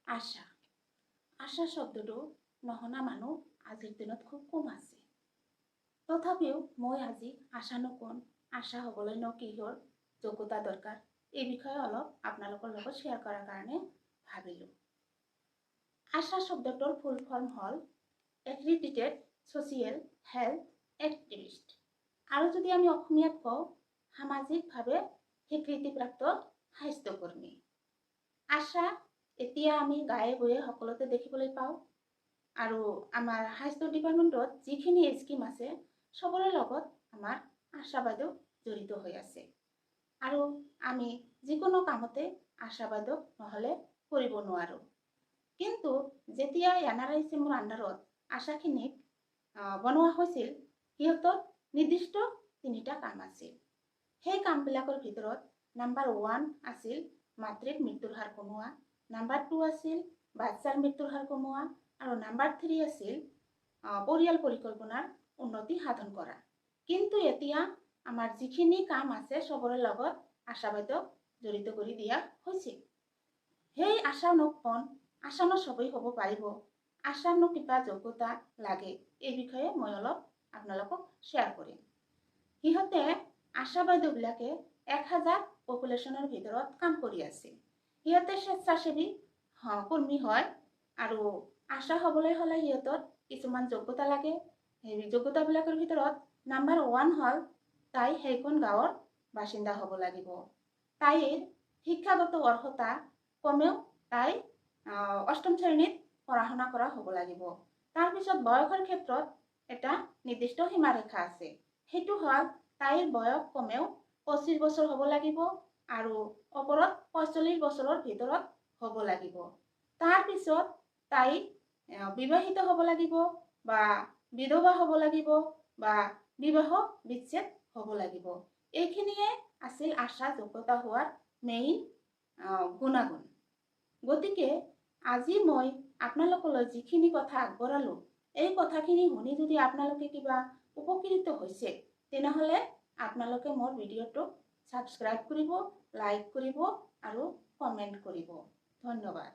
আশা। আশা শব্দটো নশুনা মানুহ আজিৰ দিনত খুব কম আছে। তথাপিও মই আজি আশানো কোন, আশা হ'বলৈনো কিহৰ যোগ্যতা দৰকাৰ, এই বিষয়ে অলপ আপোনালোকৰ লগত শ্বেয়াৰ কৰাৰ কাৰণে ভাবিলোঁ। আশা শব্দটোৰ ফুল ফৰ্ম হ'ল এক্ৰিডিটেড ছ'চিয়েল হেল্থ এক্টিভিষ্ট আৰু যদি আমি অসমীয়াত কওঁ, সামাজিকভাৱে স্বীকৃতিপ্ৰাপ্ত স্বাস্থ্যকৰ্মী। আশা এতিয়া আমি গাঁৱে ভূঞে সকলোতে দেখিবলৈ পাওঁ আৰু আমাৰ স্বাস্থ্য ডিপাৰ্টমেণ্টত যিখিনি স্কিম আছে, চবৰে লগত আমাৰ আশা বাইদেউ জড়িত হৈ আছে আৰু আমি যিকোনো কামতে আশা বাইদেউক নহ'লে কৰিব নোৱাৰোঁ। কিন্তু যেতিয়া এনআৰএইচএমৰ আণ্ডাৰত আশাখিনিক বনোৱা হৈছিল, সিহঁতৰ নিৰ্দিষ্ট তিনিটা কাম আছিল। সেই কামবিলাকৰ ভিতৰত নাম্বাৰ 1 আছিল মাতৃৰ মৃত্যুৰ হাৰ কমোৱা, নাম্বাৰ 2 আছিল বাচ্চাৰ মৃত্যুৰ হাৰ কমোৱা আৰু নাম্বাৰ 3 আছিল পৰিয়াল পৰিকল্পনাৰ উন্নতি সাধন কৰা। কিন্তু এতিয়া আমাৰ যিখিনি কাম আছে, চবৰে লগত আশা বাইদেউক জড়িত কৰি দিয়া হৈছে। সেই আশানো কোন, আশানো চবেই হ'ব পাৰিব, আশাৰনো কিবা যোগ্যতা লাগে, এই বিষয়ে মই অলপ আপোনালোকক শ্বেয়াৰ কৰিম। সিহঁতে আশা বাইদেউবিলাকে 1000 পপুলেশ্যনৰ ভিতৰত কাম কৰি আছে। সিহঁতে স্বেচ্ছাসেৱী কৰ্মী হয় আৰু আশা হ'বলৈ হ'লে সিহঁতৰ কিছুমান যোগ্যতা লাগে। সেই যোগ্যতাবিলাকৰ ভিতৰত নাম্বাৰ 1 হ'ল তাই সেইখন গাঁৱৰ বাসিন্দা হ'ব লাগিব, তাইৰ শিক্ষাগত অৰ্হতা কমেও তাই অষ্টম শ্ৰেণীত পঢ়া শুনা কৰা হ'ব লাগিব। তাৰপিছত বয়সৰ ক্ষেত্ৰত এটা নিৰ্দিষ্ট সীমাৰেখা আছে, সেইটো হ'ল তাইৰ বয়স কমেও 25 বছৰ হ'ব লাগিব আৰু ওপৰত 45 বছৰৰ ভিতৰত হ'ব লাগিব। তাৰপিছত তাই বিবাহিত হ'ব লাগিব বা বিধৱা হ'ব লাগিব বা বিবাহ বিচ্ছেদ হ'ব লাগিব। এইখিনিয়ে আছিল আশা যোগ্যতা হোৱাৰ মেইন গুণাগুণ। গতিকে আজি মই আপোনালোকলৈ যিখিনি কথা আগবঢ়ালোঁ, এই কথাখিনি শুনি যদি আপোনালোকে কিবা উপকৃত হৈছে, তেনেহ'লে আপোনালোকে মোৰ ভিডিঅ'টো ছাবস্ক্ৰাইব কৰিব, লাইক কৰিব আৰু কমেণ্ট কৰিব। ধন্যবাদ।